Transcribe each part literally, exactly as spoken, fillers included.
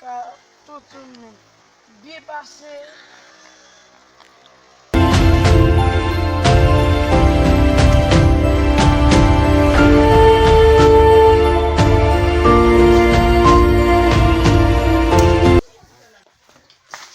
Ka toutouni byen pase.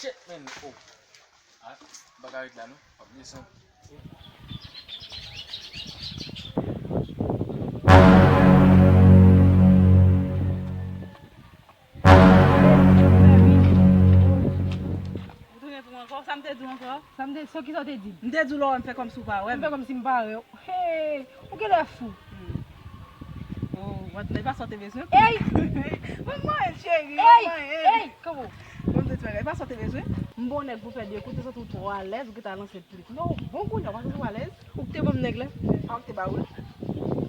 Shit, man. Oh. Ah, m pa ka ret la non. M ap desann. Ou tounen pou mwen ankò? Sa m te di w ankò? Sa m te, so kisa w te di m? M te di w lè w wè m fè kòmsi w pa wè m. M fè kòmsi m pa wè w. Hey! Ou genlè fou. Hmm. Oh, w ap, e pa sa w te bezwen? Ey! Manman, cheri, ey! Manman, ey! Ey! Kòman? Bon, m te di bagay, e pa sa w te bezwen? M bon nèg pou fè de kou, te santi w twò alèz, ou gentan lanse plik. Non, bon kounye a, w pa santi w alèz? Ou k te ban m nèg la? A, ou k te ba w l?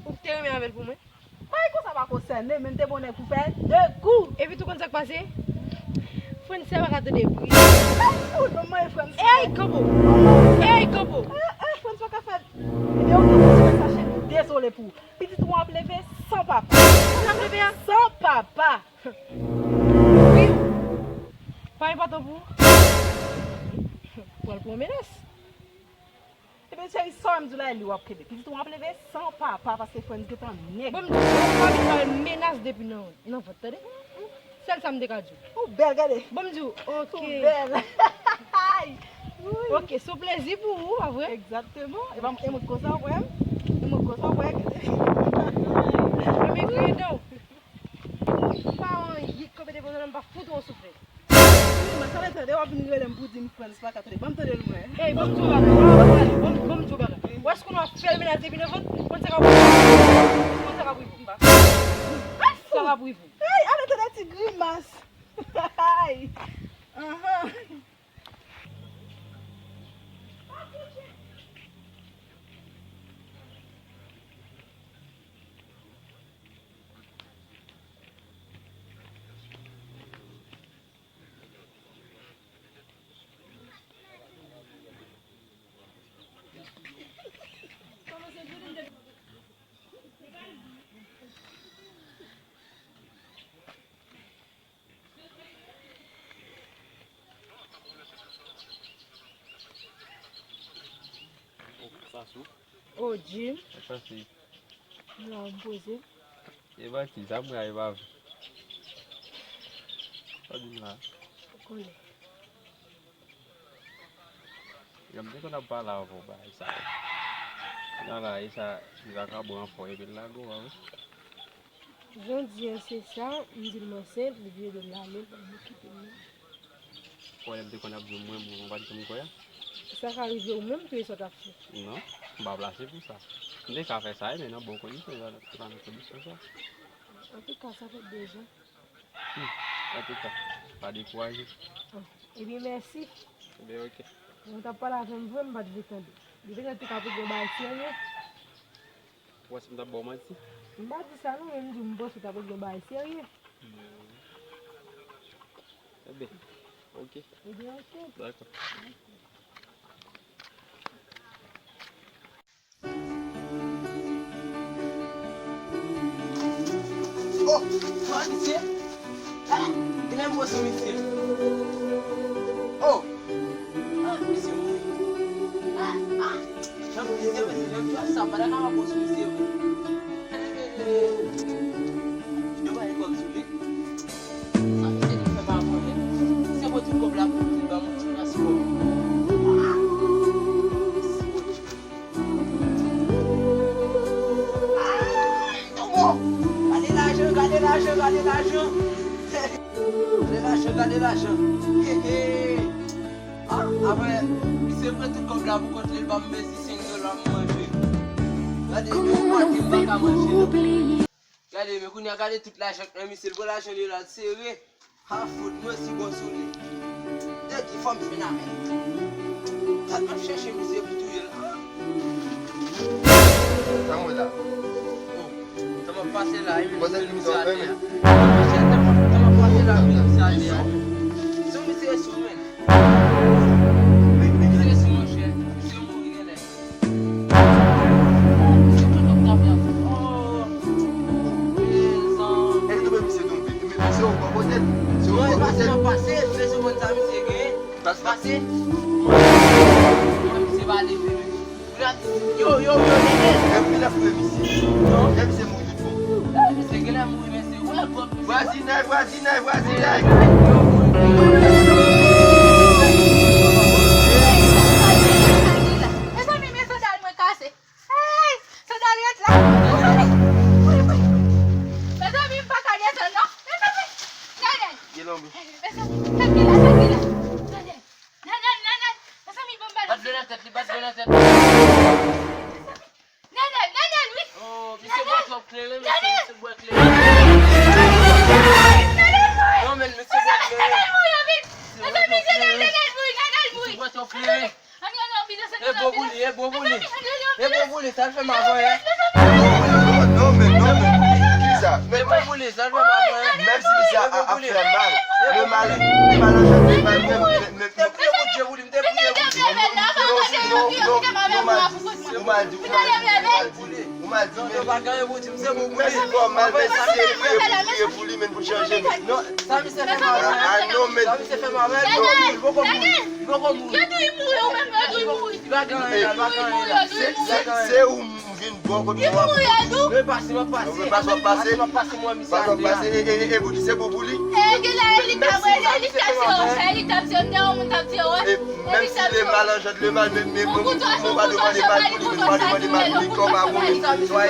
Ou k te renmen avè l pou mwen? Bagay konsa pa konsène m, men m te bon nèg pou fè de kou. Epi tou konn sa k pase? Frantz pa ka tande bri. Ay, fout, ban m manje Frantz. Ey, kanpo! Ey, kanpo! Eh, eh, Frantz pa ka fè. Ebyen, oke, Frantz pa ka fè sa, cheri. Dezole pou ou. Pitit ou an ap leve san papa. San ap leve a? San papa. Wi. Pa enpòtan pou ou. Pral pran menas. Ebyen, cheri, sa w wè m di w la, e li w ap kenbe. Pitit ou an ap leve san papa, paske Frantz gentan nèg. Bon, m di w, ou pa vin ba l menas depi nan, nan vant, tande? Sèl sa m te ka di w. Ou bèl, gade. Bon, m di w, oke. Ou bèl. Ay! Wi. Oke, se yon plezi pou ou, pa vre? Egzakteman. E pa m, e mwen konsa w wè m. E mwen konsa w wè. Mwen kriye non. Pa anyen, kanpe devan zòn nan, m pa fout ou yon souflèt. Wi, mwen, sa lè tande w ap vin rele m pou di m Frantz pa ka tande. Ban m tande l mwen. Ey, ban m di w bagay. Ban m, ban m di w bagay. Ou wè si kounye a w ap fè l menas depi nan vant, konn sa k ap rive w. Konn sa k ap rive w. Sa k ap rive w. Ey, ale tande ti grimas. Ay. Anhan. Oh, Sasou. Oh, Jim. Sa pase? M la, m poze. E pa ki, sa m rayi pa vre. Sa di m la? Ou konnen. Jan m te konn ap pale avè w bagay sa yo. Nan la, e sa, li vakabon an fò, epi l lage w a wi. Jan w di an se sa, m di l m ansent, li vire do l la, men l pa vle kite m non. Kwè lè m te konn ap di w mwen, mwen pa t janm kwè. Sa ka rive ou menm tou, e sa w t ap fè? Non, m pa plase pou sa. M te ka fè sa, men nan bon kondisyon, se pa nan kondisyon sa. Antouka, sa fè de jan. Hmm, antouka, pa dekouraje. Ah, ebyen, mèsi. Ebyen, oke. Lè w t ap pale avè m vre, m pa t vle tande. Depi lè te ka pou gen bagay serye. Ou panse m t ap ba w manti? M pa di sa non, men m di w m panse w t ap regle yon bagay serye. Hmm. Ebyen, oke. Ebyen, oke. Dakò. Oh, sa misye? Ah, genlè m wè sou misye. Oh. Ah, misye mouri. Ah, ah. Jan misye, mesye, jan misye, sa pa ta ka wè sou misye vre. Eh, eh, eh. Yo ba li kòb sou li. Sa misye te fè m avan, men. Se pou tout kòb la pou li ban m yon ti plas kòb. Ah. Ay, tonbo! Gade lajan, gade lajan, gade lajan! Gade lajan, gade lajan! He, he! Ah, apre, misye pran tout kòb la pou kont li, li ban m mezi senk dola m manje. Gade, men, ou pa di m pa ka manje, non. Gade, men, kounye a, gade tout lajan k nan misye, l pran lajan li la, l sere. A fout mwen si bon sou li. De ki fanm fènamèn. Sa m ap chèche misye pou touye l. Sa mwen la. Tan m ap pase la, e men misye ale a. Monchè, tan m ap, tan m ap pase la, e men misye ale a. Sou misye sou men. Misye sou monchè. Misye mouri genlè. Misye pran kòb tab la. Oh. Mezanmi. E li tonbe misye tonbe. Misye ou bò kote l. Misye ou bò kote l. Pase, pase, pase, pase. Mwen misye pa leve. Yo, yo, yo, nènè. Lè m vin ap fouye misye. Non. Lè misye mouri tout bon. Misye genlè mouri, mesye. Vwazinay, vwazinay, vwazinay. Mezanmi, men sandal mwen kase. Hey, sandal ret la. Mezanmi, wi, wi. Mezanmi, m pa ka desann non. Mezanmi, Nènè. Mezanmi, sa ki la, sa ki la. Nènè, Nènè, Nènè. Mezanmi, ban m balans. Bat dlo nan tèt li, bat dlo nan tèt li. Nènè, Nènè, wi. Oh, misye bwè twòp kleren, mesye, misye bwè kleren. Non, men misye bwè kleren. Nènè mouri, Nènè mouri, Nènè mouri. Misye bwè twòp kleren. E bon pou li, e bon pou li. E bon pou li, sa l fè m avan yè. Non, non, men, non, men, kisa? E bon pou li, sa l fè m avan yè. Menm si misye ap fè mal, men mal, men mal anchante, men, men, men, m te priye Bondye pou li, m te priye pou li. Non, non, non, non, mal di, ou mal di, ou mal di, ou mal di, ou mal di, men, men si fò mal, men si se priye pou li, men pou chanje. Non, sa misye fè m avan yè. Ah, non, men. Sa misye fè m avan yè, li poko mouri, li poko mouri. Yo di li mouri, ou menm yo di li mouri. Li pa gen anyen la, li pa gen anyen la. Se, se, se ou m vin bò kote w ap. Li mouri a tou. Mwen pase, mwen pase. Mwen pase, mwen pase. Pase, mwen pase, mwen pase. E, e, e, e pou di se bon pou li. E, gen la, e li t ap, e li t ap se yo, e li t ap se yo, m te wè yon moun t ap di yo, wè. E menm si le mal anjandre le mal, men, men, mwen, mwen pa demande mal pou li, mwen pa demande mal pou li, kòm a bon, men, swa e.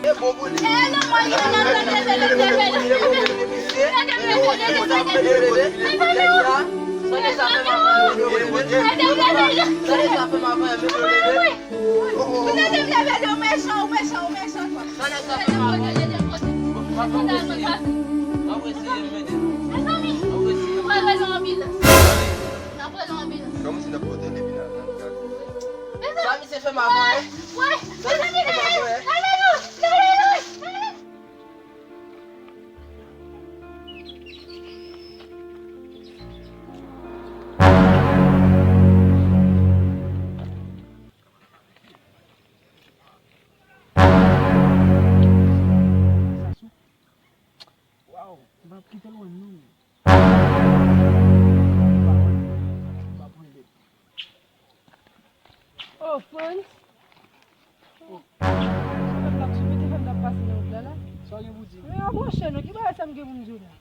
E bon pou li. Mezanmi, mwen rele yon anbilans. N ap rele yon anbilans. Kòman si n ap pote l epi n ap, n ap gade? Sa misye fè m avan, hein? Sa misye fè m avan, hein? Waw, m p ap kite l wè m non. Oh, Frantz. Oh. Sa fè m t ap sou pete, fè m t ap pase nan wout la, la. Sa w gen pou di? Men, ah, monchè, non, ki bagay sa m gen pou m di w la?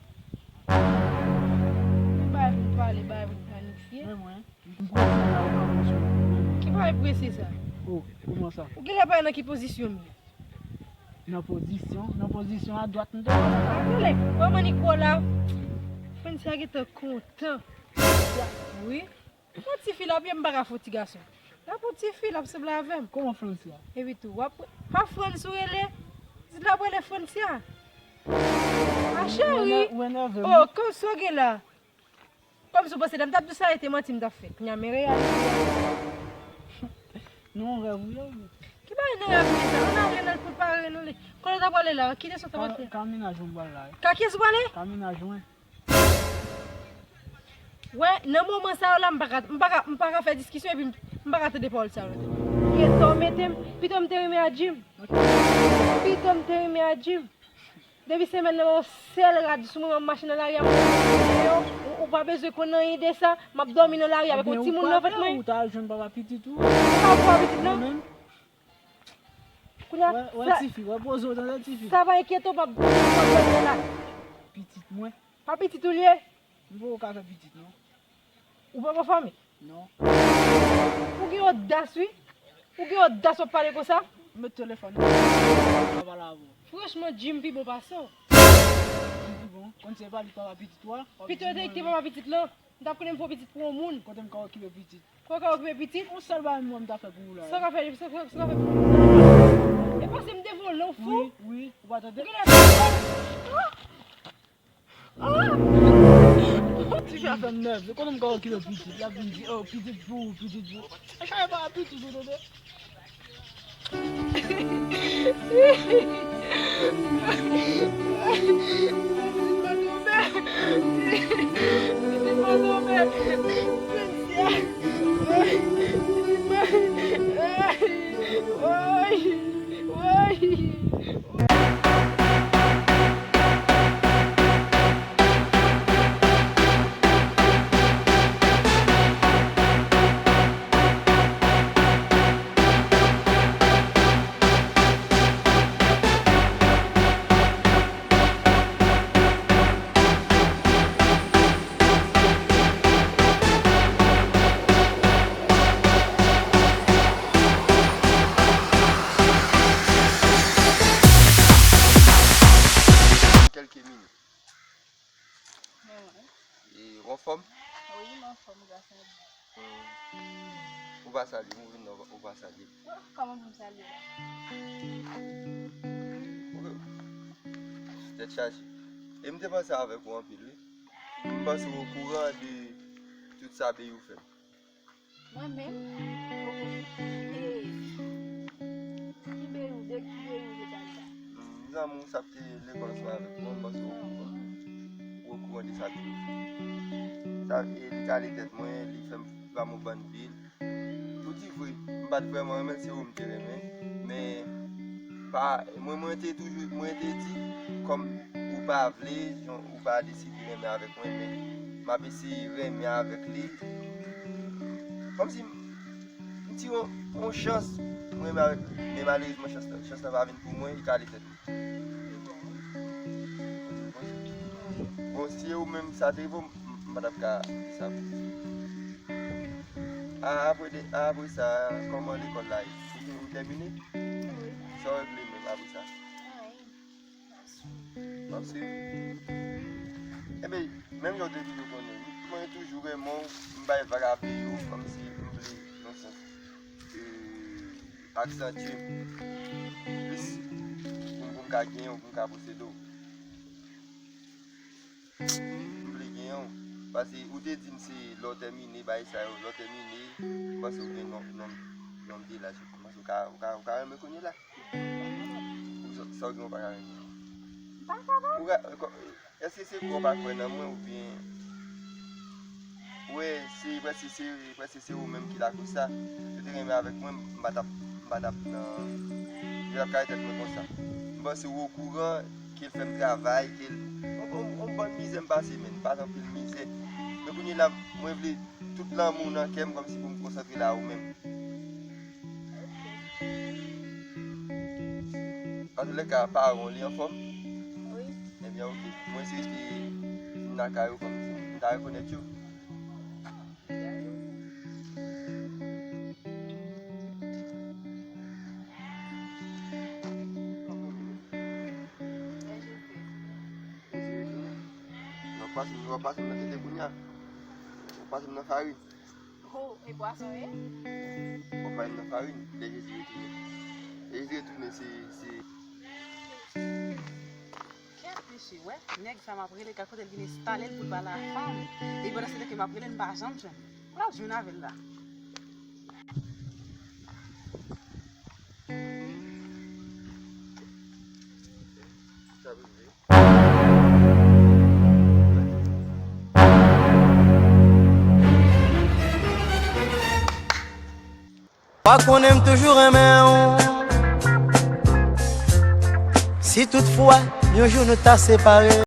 Ki bagay pou m pale, bagay pou m planifye? Men mwen, m prese la, ou pa pran sou mwen. Ki bagay prese sa? Oh, kòman sa? Ou genlè pa wè nan ki pozisyon m ye. Nan pozisyon, nan pozisyon adwat m te wè w la. Tande, manman Nicolas, Francia gentan kontan. Wi. Yon tifi l ap ye, m pa ka fè yon ti gason. L ap yon tifi, l ap sanble avè m. Kòman Francia? Epi tou, w ap, pa Frantz ou rele? Di l ap rele Francia. A cheri. Ou enève m. Oh, kòm sa w gen la. Kòmsi w panse lè m t ap di w sa, e te manti m t ap fè. Kounya, men reyalite a. Non, rèv ou ye, wi. Ki bagay nan rèv mwen sa? Ann al, ann al prepare nou li. Kote w ta prale la? Ki leson w ta prale? Ka, ka mennaj mwen pral la, wi. Ka kiyès ou prale? Ka mennaj mwen. Wè, nan moman sa yo la, m pa ka, m pa ka, m pa ka fè diskisyon epi m, m pa ka tande pawòl sa yo. Pito w mete m, pito m te renmen a Jim. Pito m te renmen a Jim. Depi semèn nan, yon sèl rad sou mwen, m ap mache nan lari a, m ap mache deyò. Ou, ou pa bezwen konn anyen de sa. M ap dòmi nan lari avèk yon timoun nan vant mwen. Ou ta al jwenn papa pitit ou? Ou pa papa pitit, non? Mwen menm. Kounye a, wè, wè sa, tifi, wè poze w, tande tifi. Sa va enkyete w, p ap, p ap jwenn la. Pitit mwen. Pa pitit ou l ye? M poko ka fè pitit, non. Ou poko fanmi? Non. Ou gen odas, wi. Ou gen odas w ap pale konsa? Met telefòn nan. Mwen pale avè w. Franchman, Jim pi bon pase w. Jim pi bon. Konn se pa li papa pitit ou a? Pito w te ki te papa pitit lan. M t ap konnen m fè w pitit pou yon moun. Kote m ka okipe pitit? Kote w ka okipe pitit? Yon sèl bagay mwen m ta fè pou ou la. Sa w ka fè, sa w ka, sa w ka fè pou ou? E panse m te vòlè w fou? Wi, wi, ou pa tande? Ou genlè fè vòl. Ah! Ah! Ti fi a fè m nève. Kote m ka okipe pitit? L ap vin di, oh, pitit pou ou, pitit pou ou. E sa e pa pitit ou, tande? Kèlke minit. Men mwen. E, w anfòm? Wi, m anfòm, gras a Dye. Hmm. Ou pa salye m, ou vin nan, ou pa salye m. Kòman pou m salye w? Ok. Tèt chaje. E m te panse avèk ou anpil, wi. M panse w okouran de tout sa Beyou fè m. Mwen menm? Hey. Ki Beyou, de ki Beyou ou te pale la? Hmm, zanmi w sa k te lekòl ansanm avèk mwen, m panse w okouran. Ou okouran de sa tou. Sa, e, li kale tèt mwen, li fè m ba m yon bann bil. Pou di vre, m pa t vrèman renmen l, se ou m te renmen. Men, pa, mwen, mwen te toujou, mwen te di, kòm ou pa vle, jan ou pa deside renmen avèk mwen, men m ap eseye renmen avèk li. Kòmsi m, m tire yon, yon chans, mwen renmen avèk li. Men malerezman, chans lan, chans lan pa vin pou mwen, li kale tèt li. Bon, si e ou menm sa te rive w, m, m pa t ap ka di sa pou ou. A, apre de, a, apre sa, kòman lekòl la ye? Ou fin, ou tèmine? Wi. Sa w regle menm apre sa? Anyen. M ap swiv. Enben, menm jan w te toujou konnen, mwen toujou renmen w, m bay vag a Beyou, kòmsi m vle, nan sans, e, aksantye plis pou m, pou m ka genyen w, pou m ka posede w. M vle genyen w. Paske ou te di m se lè w tèmine, bagay sa yo, lè w tèmine, m panse w gen nonm, nonm, nonm de laj. M panse w ka, w ka, w ka renmen kounye la. Ou sa, sa w gen w pa ka renmen. M pa kapab. Ou ka, kò-, èske se kò w pa kwè nan mwen oubyen ou wè se, prèske se, prèske se ou menm ki lakoz sa? Si w te renmen avèk mwen, m pa t ap, m pa t ap nan, yo t ap kale tèt mwen konsa. M panse w okouran ke l fè m travay, ke l, on, on, on bann mizè m pase, men m pase anpil mizè. Men kounye la, mwen vle tout lanmou nan kè m kòmsi pou m konsantre la ou menm. Antoulèka, paran w, li anfòm? Wi. Ebyen, oke. Mwen se te vin lakay ou kòmsi m ta rekonèt yo. W ap pase m, w ap pase m nan tete kounye a. W ap pase m nan farin. Oh, e pwason ye? W ap bay m nan farin, lè Jezi retounen. Lè Jezi retounen, se, se. Kèt mesye, wè, nèg sa m ap rele, gad kote l vin enstale l pou l pale a fanm. Epi pandan se tan ke m ap rele l, m pa janm jwenn. M pral jwenn avè l la. Sa vle di. Ou pa konnen m toujou renmen w. Si toutfwa yon jou nou ta separe.